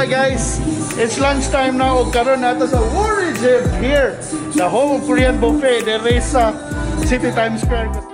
Alright guys, it's lunchtime now. O karon nato sa Woorijib here, the home of Korean buffet, diri sa City Times Square.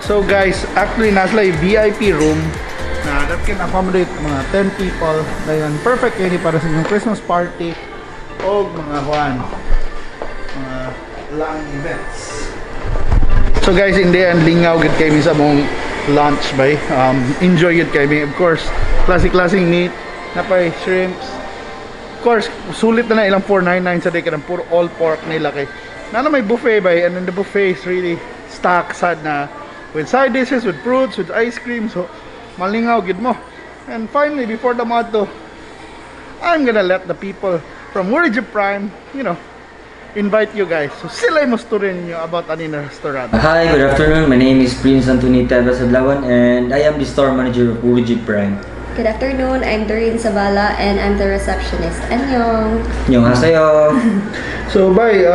So guys, actually nasa yung VIP room na that can accommodate mga 10 people. Dayon, perfect kini para sa inyong Christmas party o mga kuan, mga lang events. So guys, in the end, lingaw gid kay mi sa mong lunch bay. Enjoy gid kay mi. Of course, classic-classing meat, napay shrimps. Of course, sulit na na ilang 499 sa day kanang puro all pork nila kay. Nana may buffet bay, and then the buffet is really stacked sad na with side dishes, with fruits, with ice cream. So malingaw gid mo. And finally, before the motto, I'm gonna let the people from Woorijib Prime, you know, invite you guys. So sila yung musturin niyo about ani na restaurant. Hi, good afternoon. My name is Prince Anthony Tevez Adlawan and I am the store manager of Woorijib Prime. Good afternoon. I'm Doreen Zavala and I'm the receptionist. Annyeong. Annyeonghaseyo. So bye.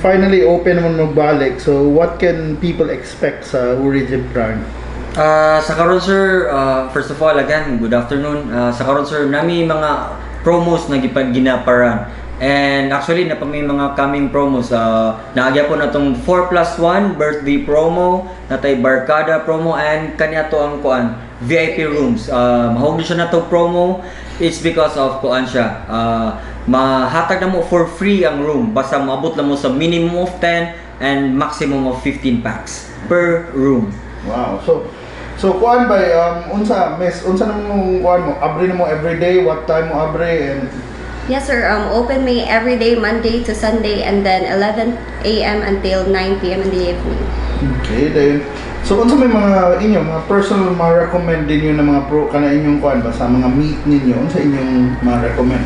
Finally open naman magbalik. So what can people expect sa Woorijib Prime? Sa karon sir, first of all again, good afternoon. Sa karon sir, nami mga promos na gipag ginaparan. And actually, na pa may mga coming promos. Naagya po na tong 4 plus 1 birthday promo, natay barkada promo, and kanya to ang kuan, VIP rooms. Mahog siya na to promo. It's because of kuan siya. Mahatag na mo for free ang room. Basta maabot lang mo sa minimum of 10 and maximum of 15 packs per room. Wow. So kuan ba, unsa, miss, unsa na mo kuan mo abri na mo every day, what time mo abri and Yes, sir. Open mi every day, Monday to Sunday, and then 11 a.m. until 9 p.m. in the evening. Okay, then so unsa may mga inyo mga personal mga recommend ninyo na mga pro kana inyong kuan ba sa mga meat ninyo, unsa inyong mga recommend?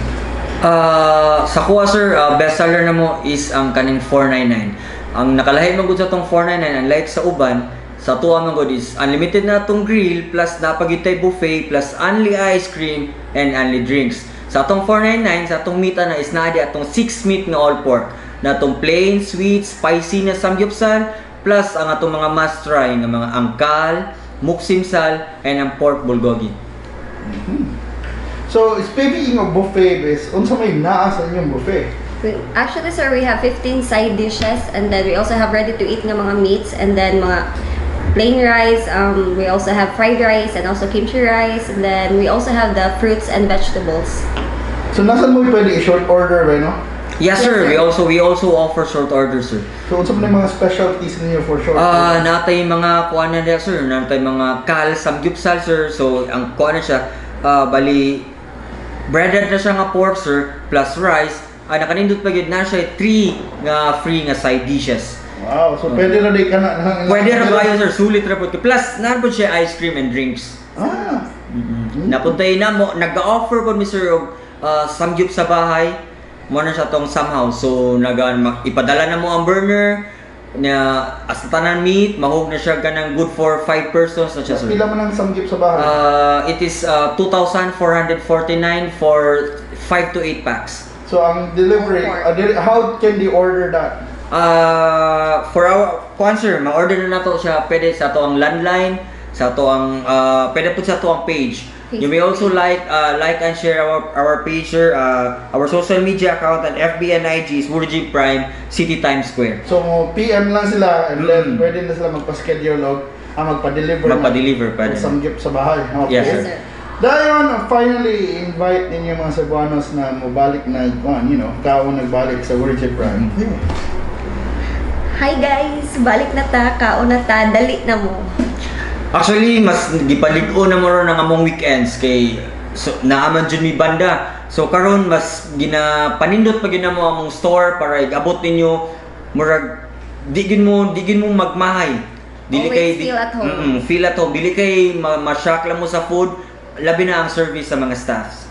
Sa kuha, sir, best seller na mo is ang kaning 499. Ang nakalahi man gud sa tong 499 unlike sa uban, sa tuwa man gud is unlimited na tong grill plus napagitay buffet plus only ice cream and only drinks. Sa atong 499, sa atong meat na is naa di atong 6 meat nga all pork. Na atong plain, sweet, spicy na samgyupsal plus ang atong mga must try nga mga angkal, muksimsal and ang pork bulgogi. So speaking of buffet bes, unsa may naa sa inyong buffet? Actually, sir, we have 15 side dishes, and then we also have ready to eat nga mga meats, and then mga plain rice. We also have fried rice and also kimchi rice, and then we also have the fruits and vegetables. So nasan mo pwede i-short order ba, no? Yes, Yes, sir. Sir. We also offer short order, sir. So unsa man yung mga specialties ninyo for short Ah, order? Natay mga kuan na niya, sir, natay mga kal samgyupsal, sir. So ang kuan na siya, bali breaded na siya nga pork, sir, plus rice. Nakanindot pa gyud na siya three nga free nga side dishes. Wow, so pwede na di ka na. Pwede ra ba yun, sir, sulit ra pud. Plus naa pud siya ice cream and drinks. Ah. Napuntay na mo, nag-offer po mi, sir, og samgyup sa bahay. Mo na siya tong somehow. So naga ipadala na mo ang burner na as tanan meat, mahug na siya kanang good for 5 persons na siya, sir. Pila man ang samgyup sa bahay? It is 2,449 for 5 to 8 packs. So ang delivery, All pork. How can they order that? For our kuan, sir, ma-order na nato siya pwede sa ato ang landline, sa ato ang pwede po sa ato ang page. You may also like and share our page, sir, our social media account and FB and IG is Woorijib Prime City Times Square. So PM lang sila and then pwede na sila magpa-schedule og magpa-deliver na Magpa-deliver pwede. ng samgyup sa bahay. Okay. Yes, Yes, sir. Sir. Dayon, finally, invite ninyo mga Cebuanos na mobalik na, kaon nagbalik sa Woorijib Prime. Hi guys! Balik na ta, kaon na ta, dali na mo. Actually, mas gipalig-o na mo ron ang among weekends kay so, naaman jud mi banda. So karon mas ginapanindot pa gyud namo among store para igabot ninyo murag di gyud mo magmahay. Dili Always kay feel at home. Feel at home. Dili kay ma-shock lang mo sa food, labi na ang service sa mga staffs.